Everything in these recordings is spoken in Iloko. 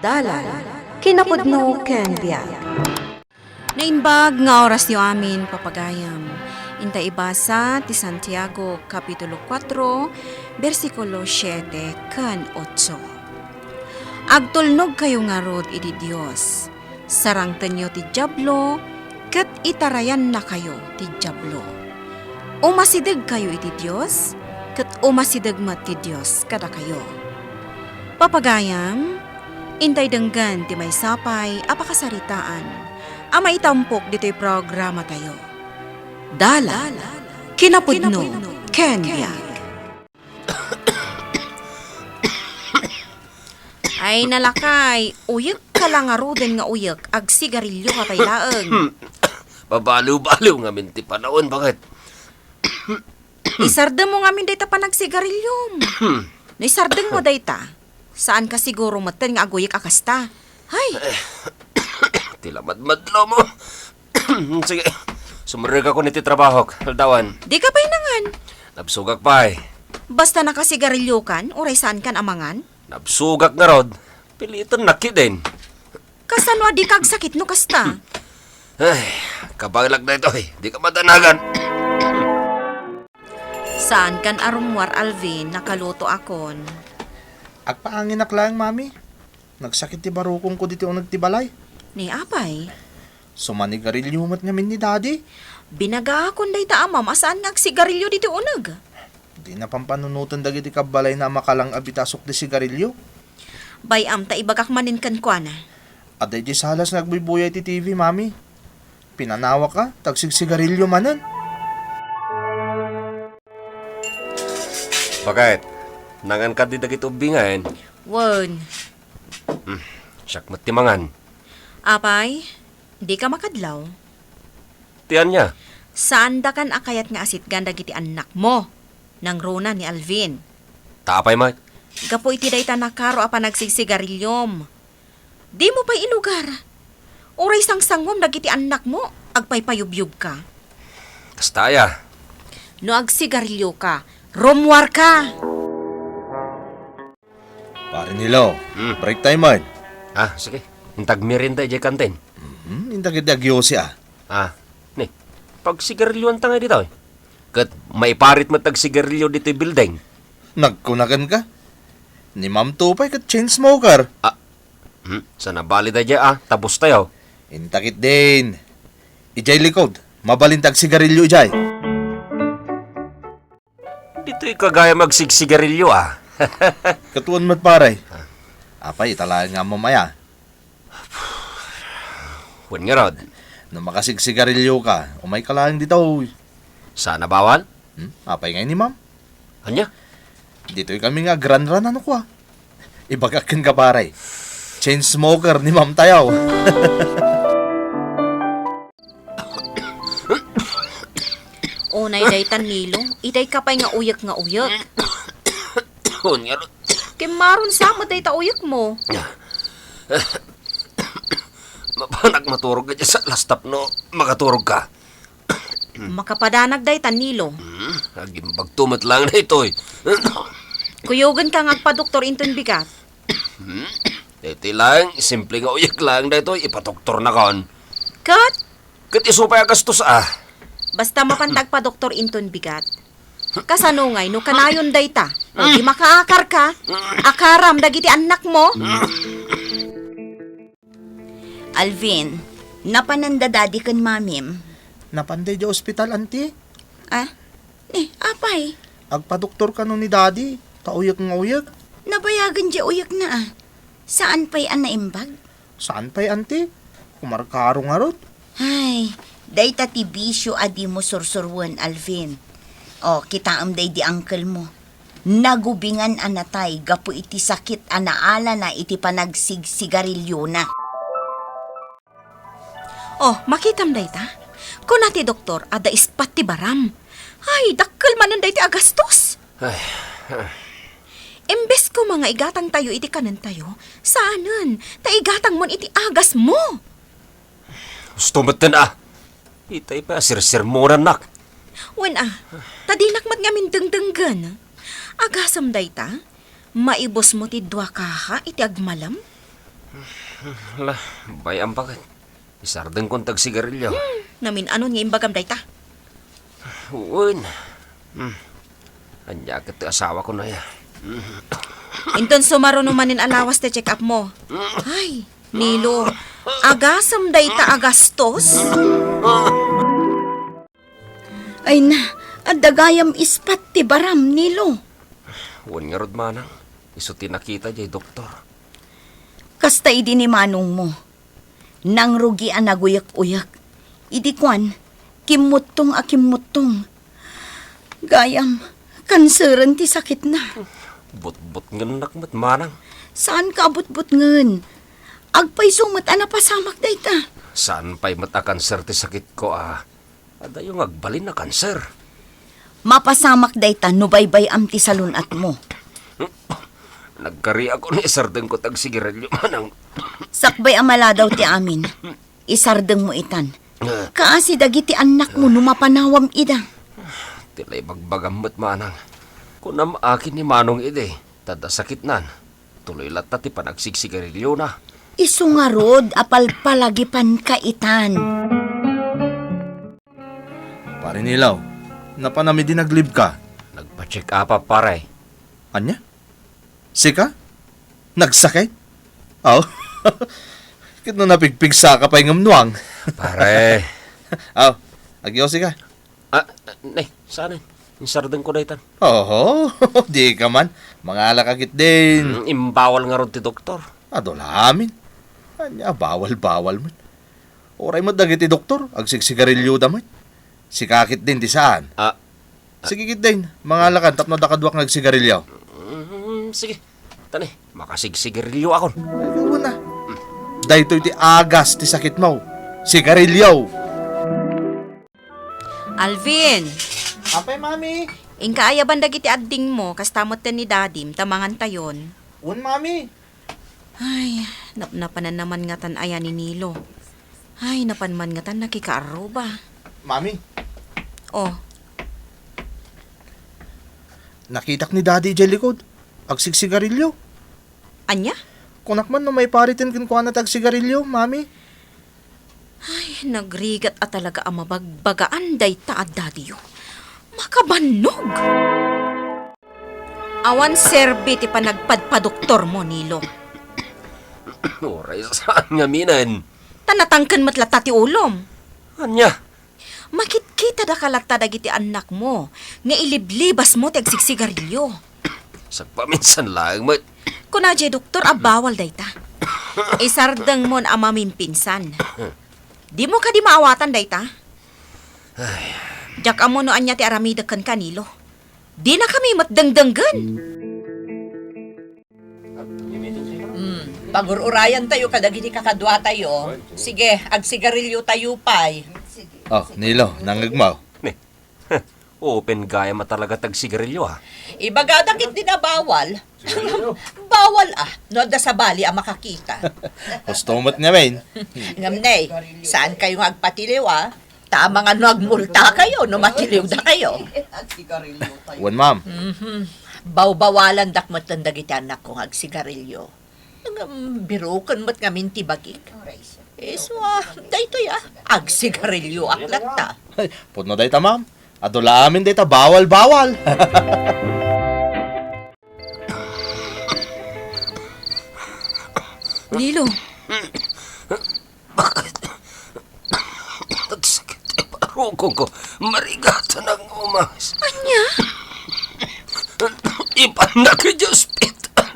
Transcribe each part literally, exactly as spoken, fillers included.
Dalan, kinapudno ken biag. Naimbag nga orasyo amin, papagayam. Inta ibasa ti Santiago, Kapitulo kuatro, bersikulo siete ken otso. Agtulnogkayo ngarud iti Dios. Sarangtenyo ti Diablo, ket itarayannakayo ti Diablo. Umasidegkayo iti Dios, ket umasideg met ti Dios kadakayo. Papagayam, intay denggen ti maysa pay a pakasaritaan a maitampok ditoy programatayo. Dalan, kinapudno, ken biag. Ay, nalakay, uyek ka la ngaruden nga uyek, agsigarilyo ka pay laeng. Pabaliw-baliw ngamin ti panawen, baket. Isardengmo ngamin dayta panagsigarilyom. No isardengmo dayta, saan ka siguro metten nga aguyek a kasta. Hay! Ti lamadmadlaw mo. Sige, sumrekakon iti trabahok, aldawan. Di ka pay nangan. Nabsugak pay. Basta nakasigarilyo kan, uray saan kan a mangan? Nabsugak ngarud. Piliten nakiden. Kasano a di ka agsakit no kasta? Ay, kabaelak daytoy. Di ka madanagan. Saan kan a rummuar, Alvin, nakaluto akon. Agpaanginak laeng, Mami. Nagsakit ti barukongko ditoy uneg ti balay. Ni apay? Sumanigarilyo met ngamin ni Daddy. Binagaakon dayta a mama saan nga agsigarilyo ditoy uneg. Di na pampanunoten dagiti kabbalayna a makalang-ab iti asuk ti sigarilyo. Bay-am ta ibagak manen kenkuana. Adda idiay salas nga agbuybuya iti T V, Mami. Pinanawak a, ta agsigsigarilyo manen. Baket, nangan kadi dagiti ubbingen? Wen. Hmm, siak met ti mangan. Apay, di ka makadlaw? Ti ania? Saandakan a kayat nga asitgan dagiti annakmo, nangruna ni Alvin. Ta apay met? Gapu iti dayta nakaro a panagsigsigarilyom. Dimo pay ilugar. Uray sangsangom dagiti annakmo, agpaypayubyubka. Kasta aya? No agsigarilyo ka, rummuar ka! Pare Nilo, hmm, break time man. Ah, sige. Intag merienda idiay kantin. Mhm, intag iti agyusi, ah. Ah, ni, pagsigarilyoanta ngay ditoy. Ket maiparit met agsigarilyo ditoy building. Nagkunagan ka? Ni Ma'am Tupay ket chain smoker. Ah, hmm, sana bali daydiay, ah, tabos tayo. Intag ketdin. Idiay likod, mabalin ta agsigarilyo idiay. Ditoy kagayam agsigsigarilyo, ah. Katuan met, pare. Ah. Apay, ita laeng nga ammom aya. Wen ngarud. No makasigsigarilyo ka, umay ka laeng ditoy. Sana bawal? Hmm? Apay ngay ni ma'am? Ania? Ditoy kami nga agranran, ano kwa? Ibagak kenka, pare. Chain smoker ni ma'am tayo. Unay dayta, Nilo, itay ka pay nga uyek nga uyek. Wen ngarud. Kimmaron sa met dayta uyekmo. Mapanak maturog ka dyan sa lastap no makaturog ka. Makapadanag dayta, Nilo. Hmm, agimbagto met laeng daytoy. Kuyogen ka nga agpadoktor inton bigat. Hmm, iti laeng, simple nga uyek laeng daytoy, ipadoktornakon. Ket? Ket isu pay a gastos, ah. Basta mapan ta agpadoktor inton bigat. Kasano ngay no kanayon dayta? O di makaakar ka, akaram dagiti annakmo. Alvin, napanan da daddy ken mamim? Napan daydiay ospital, anti. Ah? Ni, apay? Agpadoktor kano ni daddy, ta uyek nga uyek. Nabayagen diay uyekna, ah. Saan pay a naimbag? Saan pay, anti? Kumarkaro ngarud. Ay, dayta ti bisio a dimo sursuruen, Alvin. O, kitaem daydi uncle mo. Nagubingan a natay gapu iti sakit a naalana iti panagsigsigarilyona. O, makitam dayta? Kuna ti doktor, adda ispat ti baram. Ay, dakkel manen dayta a gastos. Ay, ay. Imbes koma nga igatangtayo iti kanentayo, saanen, ta igatangmon iti agasmo. Husto metten, ah. Itay pay a sirsermonannak. Wen, ah, ta dinak met ngamin dengdenggen. Agasem dayta, maibusmo ti dua kaha iti agmalem. Ala, bay-am pa ket. Isardengkon ti agsigarilio. Namin-anon nga imbagam dayta? Wen. Hmm. Ania ket ti asawako, aya? Inton sumaruno manen a lawas ti check-up mo. Ay, Nilo, agasem dayta a gastos? Ay na, adda gayam ispat ti baram, Nilo. Wen ngarud, manang, isu ti nakita diay doktor. Kasta idi ni manongmo, nangrugi a naguyek-uyek. Idi kuan, kimmuttong a kimmuttong. Gayam, kanseren ti sakitna. Butbutngennak met, manang. Saanka a butbutngen. Agpayso met a napasamak dayta. Saan pay met a kanser ti sakitko a Adayo nga agbalin a kanser. Mapasamak dayta no baybay-am ti salun-atmo. Nagkariakon nga isardengko ti agsigarilio, manang. Sakbay a maladaw ti amin, isardengmo itan. Kaasi dagiti annakmo no mapanawam ida. Ti la ibagbagam met, manang. Kunam akin ni manong idi, ta adda sakitnan. Tuloy latta ti panagsigsigariliona. Isu ngarud a palpalagipanka itan. Pare Nilaw, napanam idi nag-leave ka? Nagpa-check up, pare. Ania? Sika? Nagsakit? Aw. Ket no napigpigsa ka pay ngem nuang. Pare. Aw, agyos ka. Ah, ne, saan? Insardengko daytan. Oho, di ka man. Mangala ka ketdin. Hmm, imbawal ngarud ti doktor. Adu la amin. Ania, bawal-bawal met. Uray met dagiti doktor, agsigsigarilioda met. Sika ketdin ti saan. Ah. Sige ketdin, mangala kan tapno adda kaduak nga agsigarilio. Mm, sige. Tani, makasigsigarilio akon. Ay, una. Daytoy ti agas ti sakitmo. Sigarilio. Alvin! Apay, Mami? Inka ayaban dagiti addingmo, kasta met ken ni Dadim, ta mangantayon. Wen, Mami. Ay, napnapanan naman ngatan aya ni Nilo. Ay, napan man ngatan nakikaarruba. Mami. Oh. Nakitak ni Daddy idiay likod. Agsigsigarilio. Ania? Kunak man no maipariten kenkuana ti agsigarilio, Mami. Ay, nagrigat a talaga a mabagbagaan dayta a daddy-yo. Makabannog! Awan serbi ti panagpadpadoktormo, Nilo. Uray saan ngaminen. Ta natangken met latta ti ulom. Ania? Makitkitada ka latta dagiti annakmo nga iliblibasmo ti agsigsigarilio. Sagpaminsan laeng met. Kuna diay doktor a bawal dayta. Isardengmon a mamimpinsan. Dimo kadi maawatan dayta? Ay. Diak ammo no ania ti aramidek kenka, Nilo. Dinakami met dengdenggen. Hmm, pagur-urayantayo kadagiti kakaduatayo. Sige, agsigariliotayo pay. Oh, Nilo, nangngegmo. Ne. Open gayam a talaga ti agsigarilio, ha? Ibagada ketdin a bawal. Bawal, ah, no adda sabali a makakita. Husto met ngamin. Ngem ne, saankayo nga agpatiliw, ah. Ta amangan no agmultakayo no matiliwdakayo. Wen, ma'am. Mhm. Bawbawalandak metten dagiti annakko nga agsigarilio. Ngem biroken met ngamin ti bagik. Isu a, daytoy a, agsigarilioak latta. Ay, pudno dayta, ma'am. Adu la amin dayta bawal-bawal. Nilo. Bakit? Nagsakit ti parukongko. Marigatan ang umas. Ania? Ipannak iti ospital.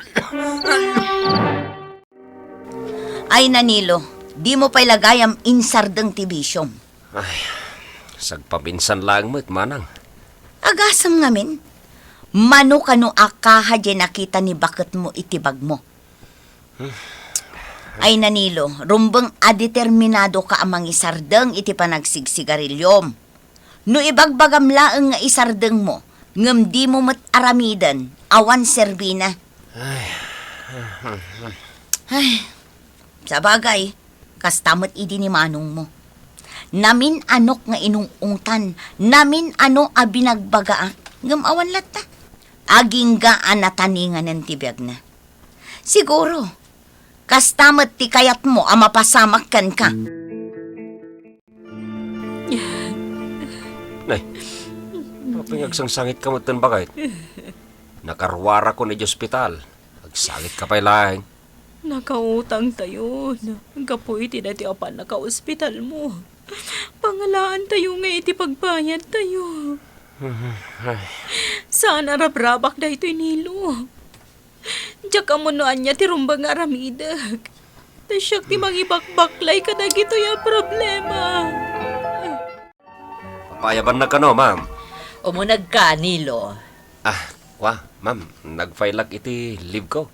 Ay, Nilo, dimo pay la gayam insardeng ti bisiom. Ay, sagpaminsan laeng met, manang. Agasem ngamin, mano kano a kaha diay nakita ni baketmo iti bagmo? Ay, Nilo, rumbeng a determinadoka a mangisardeng iti panagsigsigariliom. No ibagbagam laeng nga isardengmo, ngem dimo met aramiden, awan serbina. Ay. Ay, sabagay, kasta met idi ni manongmo. Namin-anok nga inung-ungtan, namin-ano a binagbagaak, ngem awan latta. Agingga a nataninganen ti biagna. Siguro, Kasta met ti kayatmo a mapasamak kenka. Nay, apay nga agsangsangitka met ken bakay? Nakaruarakon idiay ospital. Agsangitka pay laeng. Nakautangtayon gapu iti daytoy a pannakaospitalmo. Pangalaantayo nga iti pagbayadtayo. Ay. Saan a rabrabak daytoy, Nilo. Diak ammo no ania ti rumbeng nga aramidek. Ta siak ti mangibakbaklay kadagitoy a problema. Papayabannak kano, ma'am? Umunegka, Nilo. Ah, kwa, ma'am, nag-file-ak iti leave ko.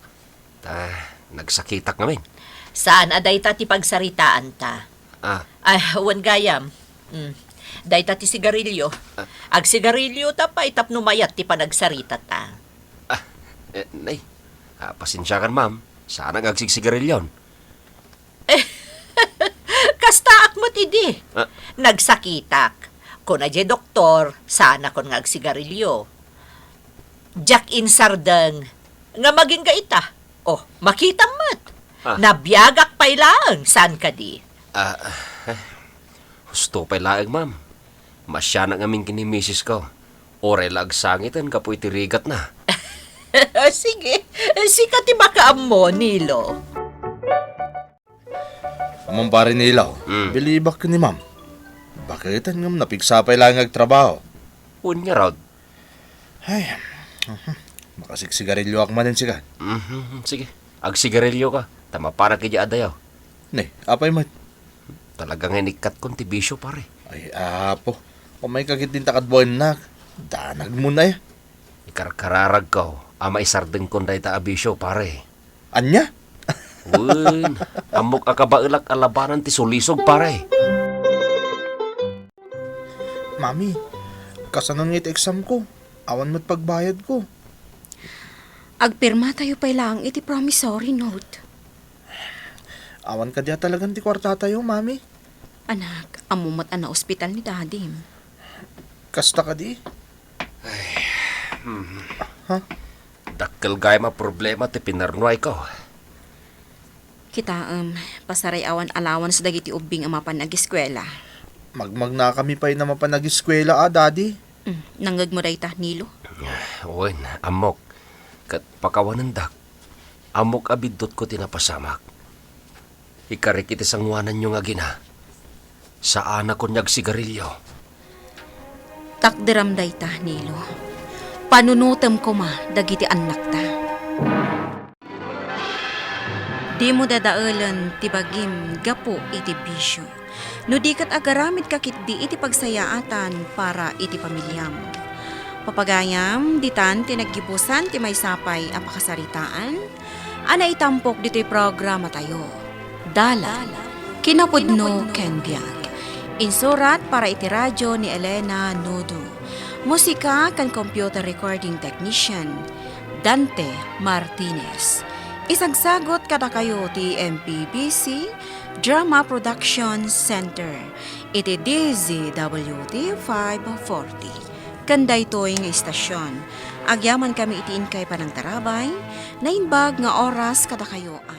Ta, nagsakitak ngamin. Saan a dayta ti pagsaritaanta? Ah. Ay, wen gayam. Mm. Dayta ti sigarilyo. Ah. Agsigarilyota pay tapno mayat ti panagsaritata. Ah, eh, nay. Ah, pasensiakan, ma'am. Saanak nga agsigsigarilyon. Kastaak met idi. Ah. Nagsakitak. Kuna diay doktor, saanakon nga agsigarilyo. Diak insardeng nga magingga ita. Oh, makitam met. Ah. Nabiagak pay laeng, saan kadi? Ah, eh, husto pay laeng, ma'am. Maasianak ngamin ken ni misis ko. Uray la agsangiten gapu iti rigatna. Sige, sika ti makaammo, Nilo. Amon, pare Nilo, mm, bilibak ken ni ma'am. Baketen ngem napigsa pay laeng nga agtrabaho. Wen ngarud. Ay, mhm. Makasigsigarilyoak manen sika. Mhm, sige. Agsigarilyoka, ta mapanak idiay adayo. Ne, apay met? Talaga nga inikkatkon ti bisyo, pare. Ay, apo. Umayka ketdin ta kaduaennak. Danagmon aya. Ikarkararagko a maisardengkon dayta a bisyo, pare. Ania? Wen, ammok a kabaelak a labanan ti sulisog, pare. Mami, kasano nga iti exam ko? Awan met pagbayad ko. Agpirmatayo pay laeng iti promissory note. Awan kadi a talagan ti kuartatayo, Mami? Anak, ammo met a naospital ni Dadim. Kasta kadi? Ay, hmm. Ha? Dakkel gayam a problema ti pinarnuayko. Kitaem, pasaray awan allowance dagiti ubbing a mapan ageskuela. Magmagnakami pay a mapan ageskuela a, Daddy. Mm, nangngegmo dayta, Nilo? Wen, ammok. Ket pakawanendak. Ammok a biddutko ti napasamak. Ikarik iti sangoananyo nga agina. Saanakon nga agsigarilyo. Takderam dayta, Nilo. Panunotem koma dagiti annakta. Dimo dadaelen ti bagim gapu iti bisio. No di ket agaramidka ketdi iti pagsayaatan para iti pamiliam. Papagayam, ditan ti naggibusan ti maysa pay a pakasaritaan a naitampok ditoy programatayo. Dalan, kinapudno ken biag. Insurat para iti radio ni Elena Nudo. Musika ken computer recording technician, Dante Martinez. Isagsagut kadakayo ti M P B C Drama Production Center iti D Z W T five forty. Ken daytoy nga istasion, agyamankami iti inkay panangtarabay, naimbag nga oras kadakayo a